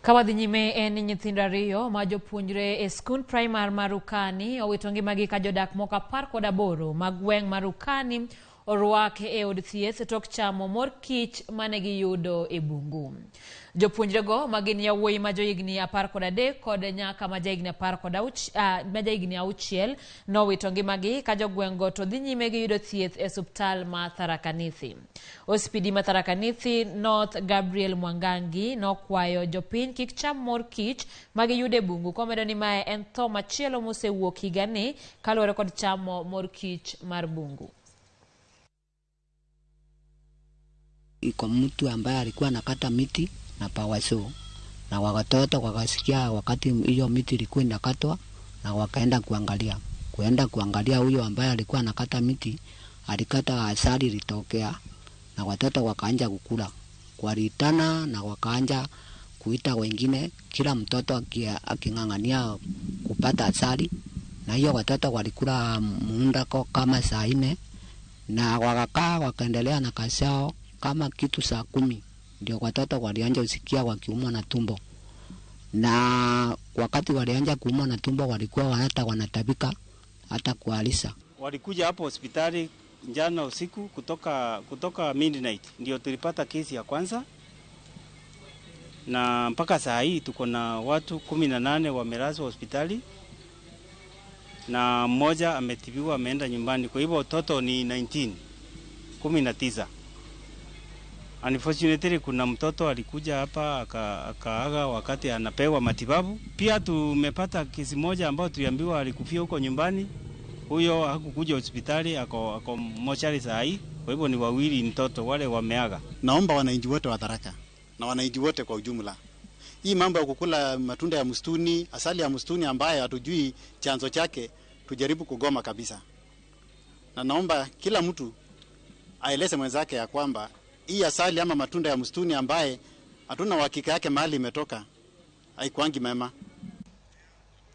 Ka wadhi nyime en ni nyithindo ariyo ma jopuonjre e skund primar ma Rukani owito ngimagi ka jodak moko 18 mag gweng' ma Rukani orwak e od thieth tok chamo mor kich mane giyudo e bungu. Jopuonjrego ma gin yawuoyi ma johigni 13 kod nyaka ma jahigni ma jahigni 6 nowito ngimagi ka jogweng'go to dhi nyime gi yudo thieth e osiptal ma Tharaka Nithi. OCPD ma Tharaka Nithi North Gabriel Mwangangi nokwayo jopiny kik cham mor kich ma giyudo e bungu komedo ni mae en tho machielo mosewuok higani kaluwore kod chamo mor kich mar bungu. Iko mtu ambaye alikuwa anakata miti na power saw, na watoto wakasikia wakati hiyo miti ilikuwa inakatwa, na wakaenda kuangalia. Kuenda kuangalia huyo ambaye alikuwa anakata miti, alikata asali ilitokea, na watoto wakaanza kukula. Walitana na wakaanza kuita wengine, kila mtoto aking'ang'ania kupata asali, na hiyo watoto walikula muda kama saa 4, na wakakaa wakaendelea na kazi yao kama kitu saa 10 ndio watoto walianza kusikia wakiumwa na tumbo. Na wakati walianza kuumwa na tumbo walikuwa hata wanatabika hata kualisa. Walikuja hapo hospitali jana usiku kutoka midnight ndio tulipata kesi ya kwanza, na mpaka saa hii tuko na watu 18 wamelazwa hospitali na mmoja ametibiwa ameenda nyumbani. Kwa hivyo toto ni 19, 19. Unfortunately kuna mtoto alikuja hapa akaaga wakati anapewa matibabu. Pia tumepata kesi moja ambayo tuliambiwa alikufia huko nyumbani. Huyo hakukuja hospitali, ako mochari saa hii. Kwa hivyo ni wawili mtoto wale wameaga. Naomba wananchi wote wa Tharaka na wananchi wote kwa ujumla, hii mambo ya kukula matunda ya msituni, asali ya msituni ambayo hatujui chanzo chake, tujaribu kugoma kabisa. Na naomba kila mtu aeleze mwenzake ya kwamba hii asali ama matunda ya msituni ambaye hatuna uhakika yake mahali imetoka haikuangi mema.